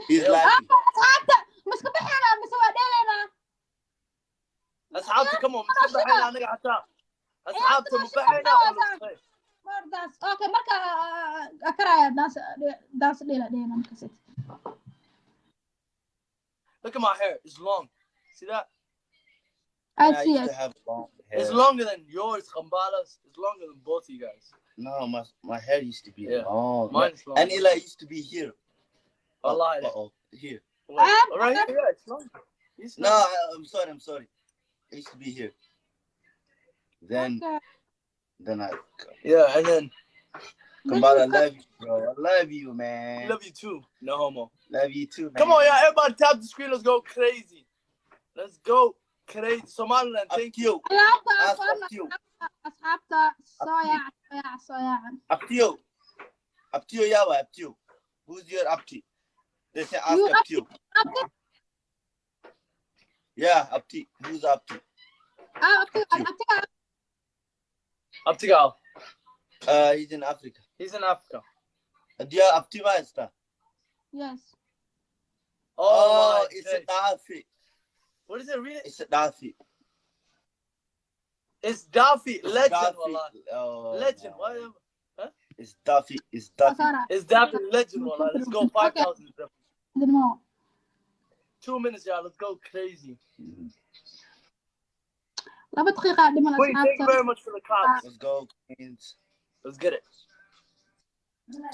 He's lagging. Asxaabta, ma iska bixinaa mise waa dheelaynaa? Asxaabta, come on, ma iska baxayna anaga xataa? Asxaabta, ma baxayna oo la Dance. Okay, marka akaraya dance, dance dheela dheela markaas. Look at my hair. It's long. See that? I I see used it. to have long hair. It's longer than yours, Kambalas. It's longer than both of you guys. No, my hair used to be long. Mine's long. And Eli used to be here. Wallahi. Uh-oh, here. Wait, right here, yeah, it's long. It's No, long. I'm sorry. I'm sorry. It used to be here. Then then I Yeah, and then Kambala, I love you, bro. I love you, man. Love you too. No homo. Love you too, man. Come on, yeah, everybody tap the screen. Let's go crazy. Let's go crazy. Somaliland, thank you. Abtiyo. Asxaabta, Ask Abtiyo. Asxaabta, soo yaaca, soo yaaca, soo yaaca. Abtiyo. Abtiyo yawa, Abtiyo. Who's your Abti? They say ask You Abtiyo. Abti. Yeah, Abti. Who's Abti? Ah, abtiga, abtiga. Abtigal. He's in Africa. He's in Africa. Do you have Abti Master? Yes. Oh, Oh, my it's a days. Dafi. What is it? Read it. It's a Dafi. It's Daffy. Legend, Daffy. wallah. Oh, Legend. man. Why? It's Daffy. It's Daffy. Sara. It's Daffy legend, wallah. Let's go 5,000. Idinmo. 2 minutes, y'all. Let's go crazy. 2 daqiiqa dhiman. Wait, thank you Asxaabta. Very much for the claps. Let's go, Queens. Let's get it.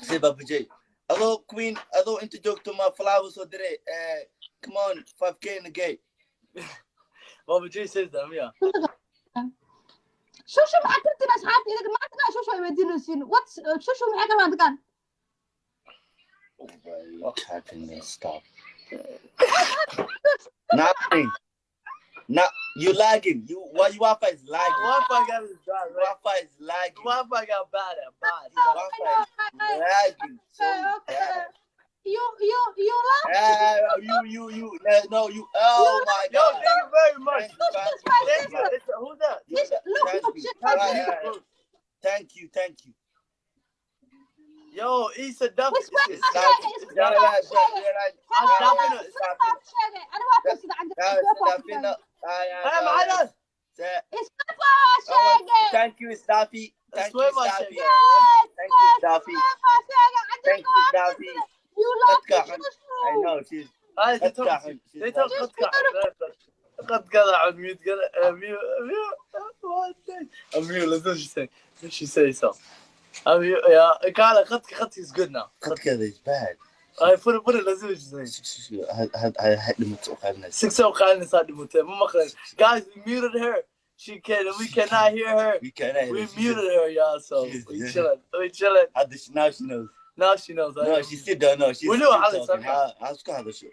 Say Baba J. Hello, Queen. Hello, inta joogto ma flowers oo diray. Come on, 5K in the gate. Baba J says that, yeah. Shushu, maxaa kartiin asxaabta idinka maanta? Shushu ay weydiinaysiin. What shushu, maxay ka maantakaan? What's happening? Stop. Nothing. Not you lagging. You why your Wi-Fi is lagging. Wi-Fi got is bad, right? Wi-Fi is lagging. Wi-Fi got bad at bad. Wi-Fi is lagging so bad. You love Ah, you no, no, you, oh my Yo, God. thank you very much. Thank you, Shushu is my Thank you. sister. Who's that? You- This, look, thank look, you. she's my Right, sister. right. Thank you, thank you. Yo, Issa Duff. Wis- It's Sheegay, not- is- Yeah, yeah, yeah, yeah. Sheegay, ani waa fiirsada canja. Hey, Mahadas. Iswafa sheegay. Thank you, Staffy. Thank you, Iswafa Staffy. sheegay. Yes. Thank you, Staffy. Iswafa sheegay. Thank you, Staffy. You love Qadka xun. Shushu. I know she's Hey, they qadka talk. xun. She's They talk. like- قد كذا عن mute كذا mute mute. Mute. Let's what she say. What she say so. Mute, yeah. قال خدك خدك is good now. Qadkeeda is bad. I put it, put it. Let's see what she say. Ha dhimato u qaadanaysa. Six oo qaadanaysaa dhimatay ma maqleen. Guys, we muted her. She can we cannot hear her. We cannot hear We her. She's muted her, y'all, so we chilling, we chilling. Hadda now she knows. Now she knows. No, she still don't know. She's We still knew Alex, talking. okay. Ha isku hadasho.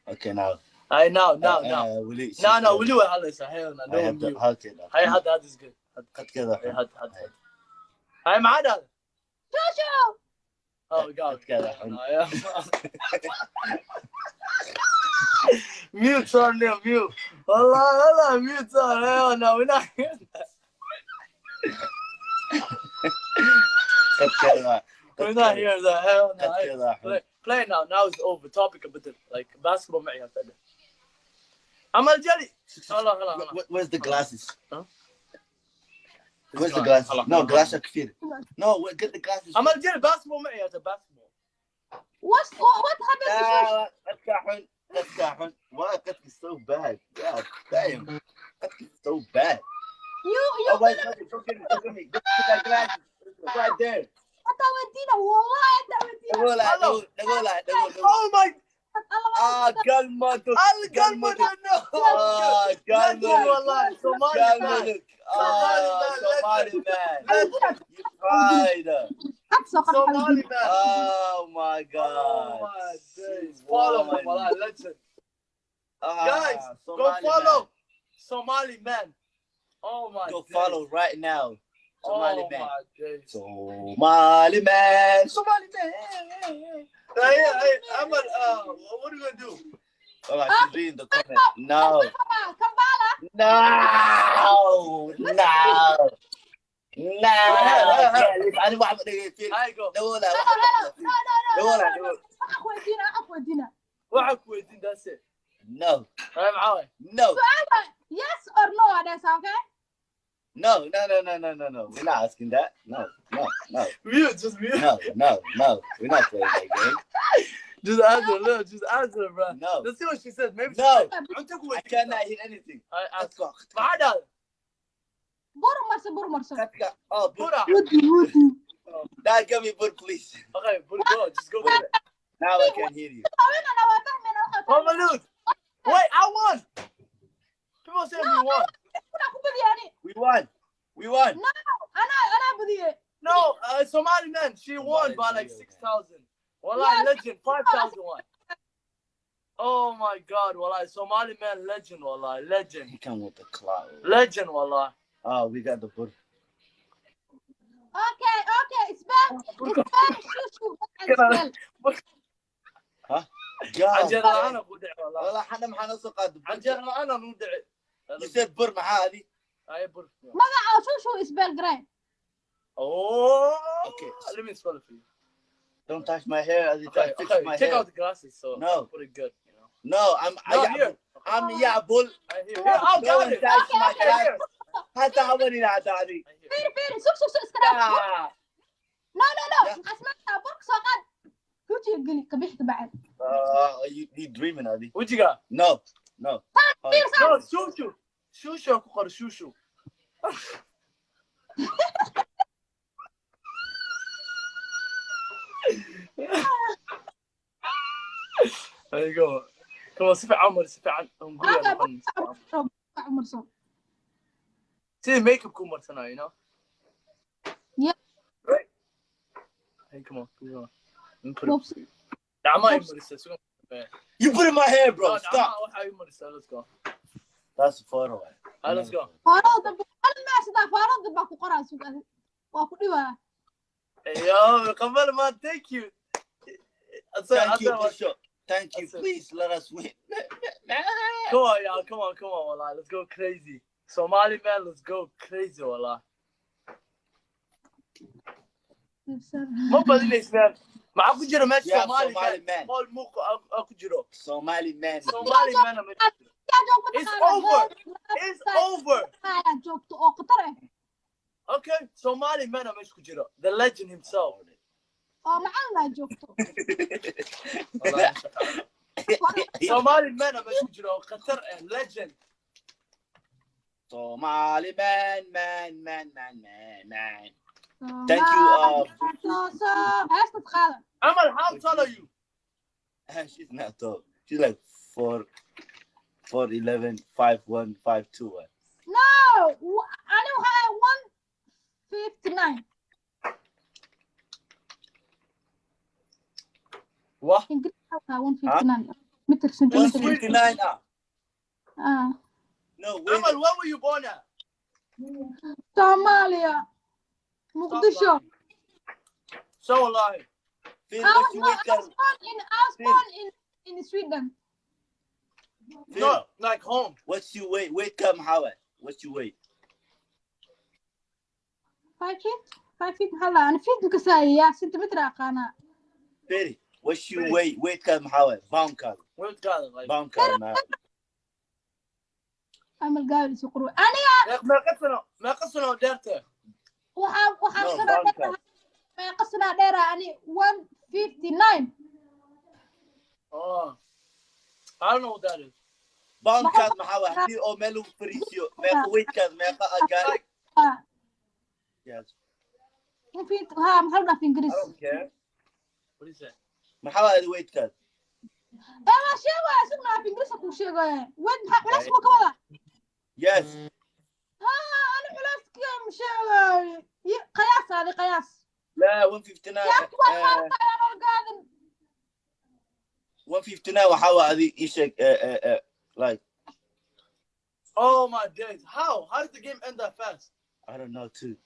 Okay, now. I now now now Weli now now weli way hadlaysaa. Hell no, no mute. Halkeeda. Hay, hadda hadda is good. Qadkeeda Hay, xun. hadda hadda hay, maxaa dhahday? Shushu. Oh God. Qadkeeda xun. No, yeah. Mute on there, mute. Wallah, wallah, mute on. Hell no, we're not hearing that. Qadkeeda. We're not hearing that. Hell no. Hey, Qadkeeda xun. Play, play now. Now it's over. Topic a bit like basketball معي هذا. عمل جري. خلاص خلاص خلاص. Where's the glasses? Huh? Where's the glasses? No, glass كثير. No, wait, get the glasses. عمل جري basketball معي هذا basketball. What happened to Shushu? لا، qadka xun. Qadka xun. Why qadka is so bad? God damn. Qadka is so bad. You Oh, wait, wait, go get me, go get me. Get that glasses. It's right there. حتى ودينا والله حتى ودينا. Dhagool, dhagool, dhagool, dhagool, dhagool. Oh my Ah, Galmudug. Galmudug, no. Ah, Legend, Galmudug. wallah. Somali man. Galmudug. Ah, Somali man. You tried. Had soo qor. Somali man. Oh my Oh God. my days. Follow him, wallah. Legend. Ah, Guys, go Somali follow man. Somali man. Oh my Go days. Follow right now. Somali Oh man. my days. Somali man. Somali man. Hey, hey, Ahmed, what are you gonna do? All right, she's reading the comment. No. Kambala. No. No. No. أنا واحد I go. دولة. No, no, no, no. دولة. Waxaan ku weydiina. Waxaa ku weydiin, that's it. No. Ay, maxaa waay? No. Yes or no aa dhehaysaa, okay? No. We're not asking that. No. Mute, just mute. No. We're not playing that game. Just answer, look, just answer, bro. No. Let's see what she says. Maybe she No. said, cunto ku I weydiin. cannot hear anything. Ay, ask. Khadka. Maxaa dhahday? Bur marso, bur marso. Khadka. Oh, bur. Bura. Wudi wudi. Dad, give me bur, please. Okay, bur, go. Just go with it. Now I can hear you. Haweenana waa fahmayna waxa. Mama Luke. Wait, I won. People say we won. Kuna ku badiyani. We won. We won. No, anaa badiyey. No, Somali man, she won by like Somali 6,000. Wallahi, Yes. legend, 5,000 won. Oh my God, wallahi, Somali man, legend, wallahi, legend, He come with the cloud. Legend, wallahi. Oh, we got the bur. Okay, spell, spell shushu, spell. God. Canjeero la'aan ku dhici, wallahi. Wallah, xana maxaa noo soo qaaday? Canjeero la'aan aan u dhici. You said bur, maxaa adi? Ay, bur. Magaca shushu spell garee. Oh, Okay. let me spell it for you. Don't touch my hair. Adi, Okay, fix okay, my take hair. out the glasses so No. put it good, you know. No, I'm No, I, here. I'm Yabul. I here. Here, I Don't got it. touch my Okay. hair. Here. Hata hawanina hata adi. I here. Fiiri, fiiri, sug, sug, sug, iska dhaaf. Ah. No. Yeah. Maxaa samaynaysaa? Burka soo qaad, wejiga geli, ka bixi kabacdi. You dreaming, Adi? What you got? No. Fiiri saa. No, shushu. Shushu ku qor shushu. There you go. Come on, si fiican mar, si fiican. Hunguri Okay, aan noqon, si fiican. Burka marso. Sidii makeup ku marsanayo, you know? Yeah. Right? Hey, come on, come on. Let me put it. Boobsi. Gacmaha ii marisa, sugan. You put in my hair, bro. No, Stop. gacmaha waxaa ii marisa, let's go. That's the photo. Ah, let's go. Faarada dambe hal maa sidaa faarada dambe ku qoraa, sug adi waa ku dhibaa. Yo, Kamal, man, thank you. Thank you, Bishop. Thank you. That's it. Please let us win. Come on, y'all. Come on, come on, wallah. Let's go crazy. Somali man, let's go crazy, wallah. Ma badinays, man. Maxaa ku jira meesha? Yeah, Somali Somali man. Man. Qol muuq aa ku jiro. Somali man. Somali man aa meesha ku jiro. Yaa joogto? It's over. It's over. Ayaa joogto oo khatar ah. Okay, Somali man aa meesha ku jiro. The legend himself. Oo macalin aa joogto. Wallahi, Somali man aa meesha ku jiro oo khatar ah, legend. Somali man, man, man, man, man, man. Thank you. Soo soo heestad qaada. Amal, how tall are you? She's not tall. She's like 4, 4'11", 5'1", 5'2". No, ani waxaa ahay 159. What? Ingiriis waxaa 159 meter, One centimeter. 59. Ah, Ah. no, wait. Amal, where were you born at? Soomaaliya, Muqdisho. So wallahi. Phil, I what was you born, wait I was born in I was Phil. born in Sweden. Phil, No, like home. what's you wait? Wait, come, Howard. What's you wait? 5 feet, 5 feet maxaa la ani feet makasaaya centimeter aqaanaa. Phil, what's you Phil. wait? Wait, come, Howard. Bound card. Where's God? Like, Bound card, man. Amal gaawil isu quru aniga. Meeqa sano dheerta? Waxaa No, sanaa bound dheer card. meeqa sanaa dheera ani? 159. Oh. I don't know what that is. Bound card, maxaa haddii oo meel lagu fariisiyo meeqa weightkaas meeqa aad gaari? Ah, Yes. 150 ha maxaa la dhaaf I Ingiriis? don't care. What is that? Maxaa waay weightkaas? Ee, waa sheegaya, isaguna af Ingiriis kuu sheegaya. Weight maxaa, culays ma ka wada? Yes. Ha, ani culayska ma sheegayo. Qiyaas adi, qiyaas. La 159. Qiyaas waa saartay anoo gaadin. 159 waxaa waa adi ii sheeg like. Oh my days. How? How did the game end that fast? I don't know too.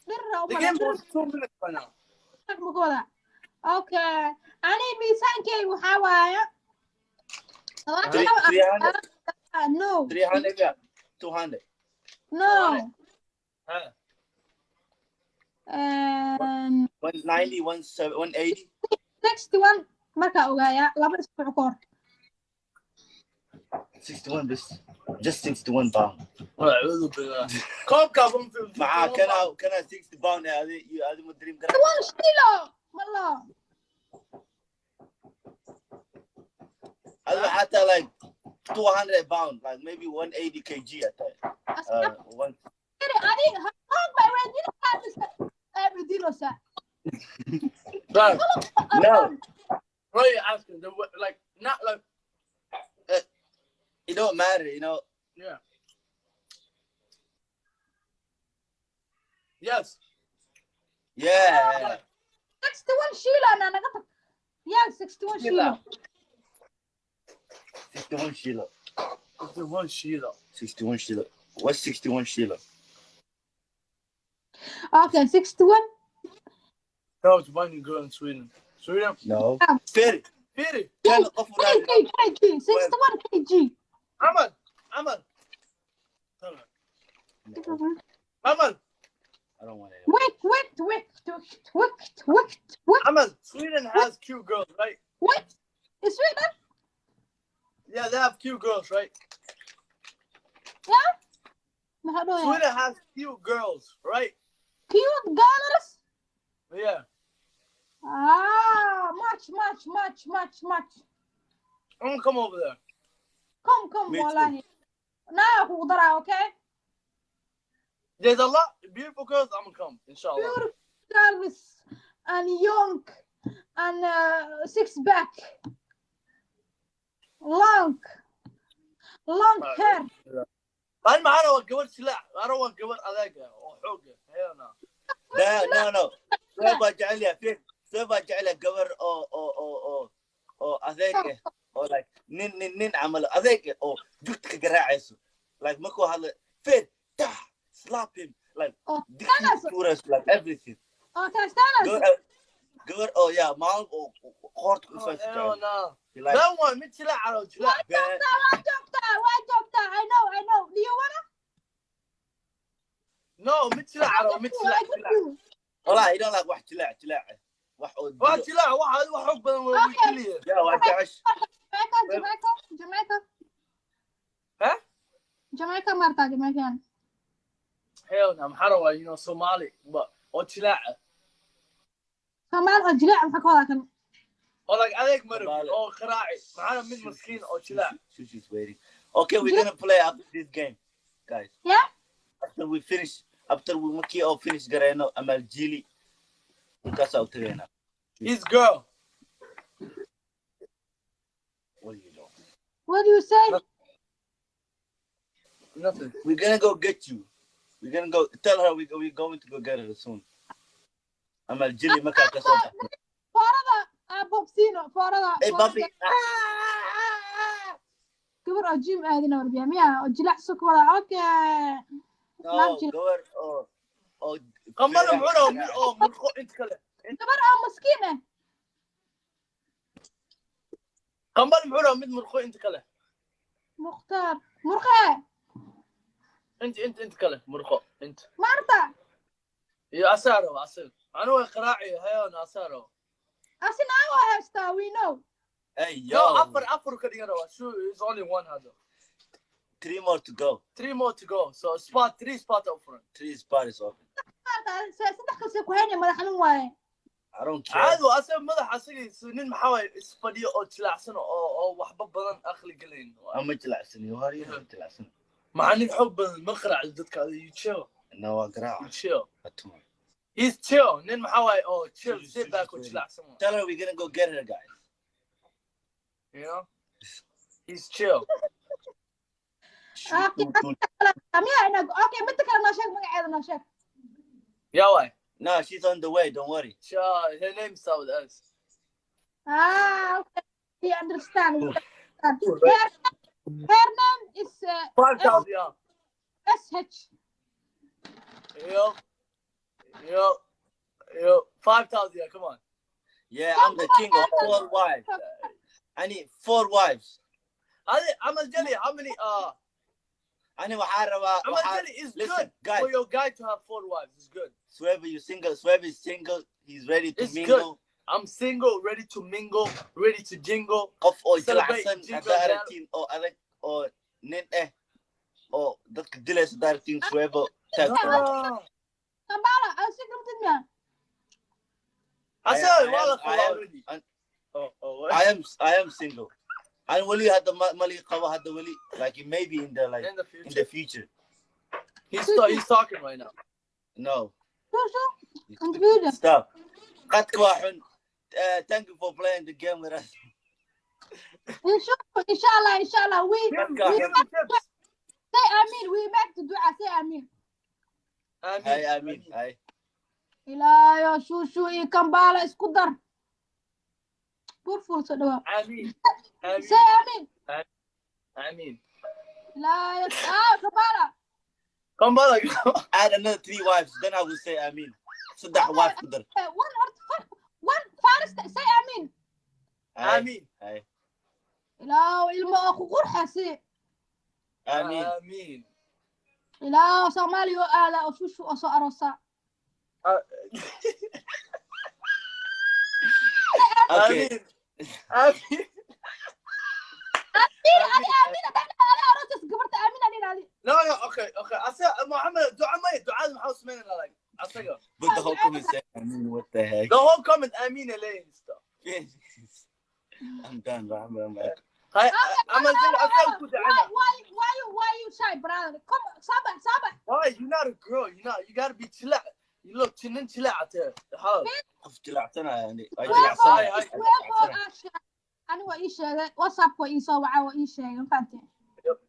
Dhirra The uma game was 2 minutes by now. Ma ka wada? Okay, ani miisaankeygu waxaa waaye 300. No. 300, yeah. 200. No. Huh? 190, 17, 180. 61 markaa ogaaya 2 isbuuc ka hor. 61 bas, just 61 pound. Acuudu billah. Koobka 151. Maxaa kana 60 pound eh, adi iyo adi ma dream garan. 1 kilo mala. Adi waxaa tahay like 200 pound, like maybe 180 kg aa tahay. Asxaab. One Adiga hoog baa weydiinaysaa mise weydiinaysaa? Bro, No. what are you asking? The, like, not like, It don't matter. Yeah. Yes. Yeah. 61 shilo na naga tag. Yeah, 61 shilo. 61 shilo. 61 shilo. 61 shilo. What's 61 shilo? Okay, 61. That was one girl in Sweden. Sweden? No. Ah. Firi. Firi. Kan qof kg kg, 61 kg. Amal. Amal. Amal. I don't want it. Wait, wait, wait, wait, wait, wait, wait. Amal. Sweden has cute girls, right? Wait. Sweden? Yeah, they have cute girls, right? Yeah, maxaa dhahaya? Sweden has cute girls, right? Cute girls. Yeah. Ah, much, much, much, much, much. I'm gonna come over there. Come, come. Me too. Wallahi naa kugu daraa, okay? There's a lot beautiful girls. I'm gonna come, inshallah. Beautiful girls and young and six back, long, long hair. أنا ما أنا gabar silaac. I don't want gabar adag oo xoog ah. Hell no. No. Soo baa jecel yahay, Firi. Soo baa jecel yahay gabar oo adeeg ah oo like nin camal adeeg ah oo jugta ka garaacayso, like markuu hadlo, Fir, tah, slap him, like oo digtiisa tuurayso, like everything. Oo taastaanayso. Gabar oo yaa maalin oo qoorta ku Oh, ifayso hell jecel. no. He like That one, mid silaac oo silaac. Waa joogtaa, waa joogtaa, waa joogtaa. I know, I know. Do you wanna No, mid silaac oo mid silaac silaac. Wallahi, he don't like wax jilaac jilaac ah. Wax oo Waa dilo. silaac, waxa wax xoog badan waa Okay. kaliya. Yeah, waa jecesh. Jamaica, Jamaica, Jamaica. Huh? Jamaica martaa, Jamaican. Hell no, maxaa rabaa, Somali, but oo silaac ah. Soomaali oo jilaac maxaa ka wadaa kan? Oo like adeeg marab Somali. Oo qaraaci. Maxaa rabaa mid maskiin oo silaac. Sushi's waiting. Okay, we're gonna play after this game, guys. Yeah. After we finish, after we markii oo finish garayno Amal Jili, markaasaa u tagaynaa. His girl. What are you doing? What do you say? Nothing. We're gonna go get you. We're gonna go tell her we're going to go get her soon. Amal Jili markaa ka soo baxno. Foorada aa bobsiino foorada. Hey, Foorada. Bobby. Gabar oo gym aadina warbiya miya oo jilac soo wada, okay. No, Naag jilac. Gabar oo Qambada muxuu rabaa mid oo murqo inta kale. Gabar oo maskiin ah. Qambada muxuu rabaa mid murqo inta kale. Mukhtaar murqee. Inta kale murqo inta. Maarta. Iyo asaa raba asaga. Anigu way qaraaci, hell no, asaa raba. Asina waa haystaa, we know. Hey, No, yo. Afar afar ka dhigan rabaa. Sure, it's only one hadda. Three more to go. Three more to go. So spot three spot up front. Three spot is open. Maarta saddex kalse ku haynaya, madax xanuun waaye. I don't care. Caadi waa asaga madax asaga nin maxaa waaye isfadhiyo oo jilaacsan oo waxba badan aqli gelayn. Ama jilicsan iyo har iyo jilicsan. Maxaa nin xoog badan ma qaraaci dadka, you chill. No, waa You garaaca. chill. Atuma. He's chill. Nin maxaa waaye oo chill, sit back oo jilaacsan waaye. Tell her we're gonna go get her, guys. You know? He's chill. Okay, miya inaag, okay, midda kale noo sheeg, magaceeda noo sheeg. Yeah, why? No, she's on the way. Don't worry. Sure, her name starts with S. Ah, okay, we understand, we understand. Her name is 5,000, yeah. SH. Yep. Yep. Yep. 5,000, yeah, come on. Yeah, I'm the king of four wives. I need four wives. Amal Jelly, how many Ani waxaa rabaa Amal Jelly is listen, good guys. For your guy to have four wives. It's good. Swever, you single. Swever is single. He's ready to It's mingle. I'm single, ready to mingle, ready to jingle. Qof oo Celebrate jilicsan jingle haddaa bell. aragtiin oo adag. oo nin eh oo dadka dilaysa daartiin Suevo tag. No. Kambala, aan si gabtid miya? I said waa la qabaa already. Oh, what? I am single. And weli hadda mali qabo hadda weli, like, maybe in the like In the in future. the future. He's talking right now. No. Shushu, in the future. Stop. Qadka waa xun. Thank you for playing the game with us. Inshallah, inshallah, we Give him, Qadka we give him tips. Say amin. We make the dua. Say amin. Amin. Hay, amin. Hay. Ilaayo, Shushu iyo Kambala isku dar. Burful soo dhawaa. Amin. Amin. Say amin. Amin. Ilaayo, ah, Kambala. Kambala. Add another three wives, then I will say amin. Saddex wife ku dar. One or one first, say amin. Hay. Amin. Hay. Ilaayo, ilmo oo ku qurxasi. Amin. Amin. Ilaayo, Soomaaliya oo aada oo Shushu oo soo aroosa. Okay. Amin. Amin. Amin, adi amin, adi adi aroosas gabarta amin ani adi. No, okay. I said, Muhammad, du'a may, du'a maxaa sameynayna like asaga. But the whole comment said amin. What the heck? The whole comment amin alayhi stuff. I'm done, bro. I'm like, Hay, Amal Jali, asaga ku Why, ducana. why you shy, brother? Come, saba, saba. Why? You're not a girl. You're not. You gotta be chill. You look chinin chill out there. How? Qof jilacsanaya yani. Ay, Whoever, jilacsanaya. Ay, whoever aa sheegay, ani waa ii sheegay, WhatsApp waa ii soo wacay, waa ii sheegay, ma fahanteen?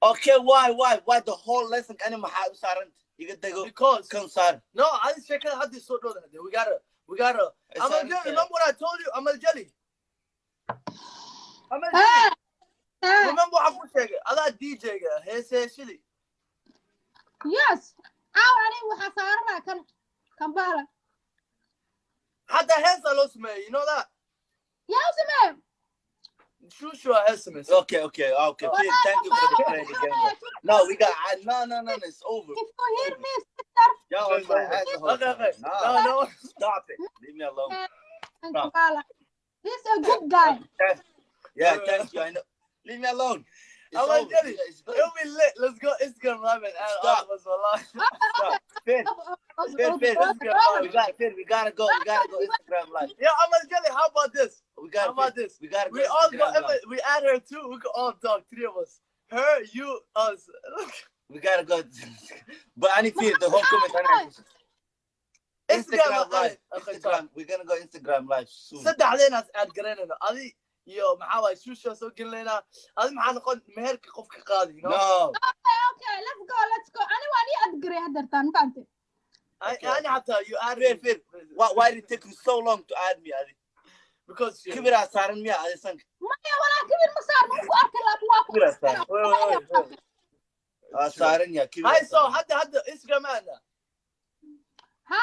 Okay, why the whole lesson ani maxaa u saaran iga dego? Because kan saar. No, I sheekada hadda soo dhowda. We gotta. Amal Jali, remember what I told you, Amal Jali? Amal Jali, Eh, eh, remember waxaan ku sheegay? Adaa DJ-ga heese shili. Yes. Caawa ani waxaa saaranaa kan Kambala. Hadda heesa loo sameeyay, you know that? Yaa u sameeyey? Shushu aa hees samaysay. Okay. Please, thank you for the playing the game, bro. No, we got I, no, it's over. If you hear me, sister, Y'all on my ass the whole Okay, okay. time. Nah, No. stop it. Leave me alone. and Kambala. He's a good guy. Yeah, thank you. I know. Leave me alone. It's Amal over. Jali, It's done. it'll be lit. Let's go Instagram live and add all Stop. of us, wallah. Stop. Finn, Finn, Finn. Let's go. We got Finn. We gotta go. We gotta go Instagram live. Yeah, Amal Jali, how about this? We gotta. How about this? We gotta go We all go, Instagram live. we add her too. We could all talk, three of us. Her, you, us. We gotta go. But I need to the whole comment. Instagram live. Okay, Instagram. We're gonna go Instagram live soon. Saddexdeenaas aad garanayno, adi iyo maxaa waaye Shuusha soo gelinaynaa, adi maxaa noqon meherka qofka qaadi, you know? No. Okay, let's go, let's go. Ani waan ii adgaray haddeertaan, ma fahantay? Ani xataa you add Finn, Finn. Why did it take you so long to add me, Adi? Because Kibiraa saaran miya adi sanka? Maya, walaa kibir ma saarno, ku arki laakiin waa ku Kibiraa saaran. Wait, wait, wait, wait. Aa saaran ya kibiraa. Hay, so hadda Instagram aadna. Ha,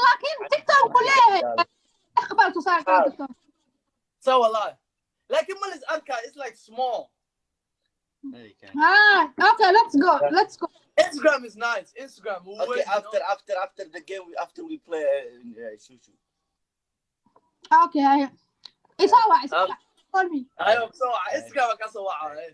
laakiin TikTok ku leeyahay aqbal tusaale kale TikTok. So wallahi laakiin ma lis arkaa, it's like small. Ha, okay, let's go, let's go. Instagram is nice. Instagram, we'll Okay, wait, you after know? after the game, after we play Shushu. Okay, haya, isoo wac, isoo wac, call me. Ayo, so Instagram ka soo waca.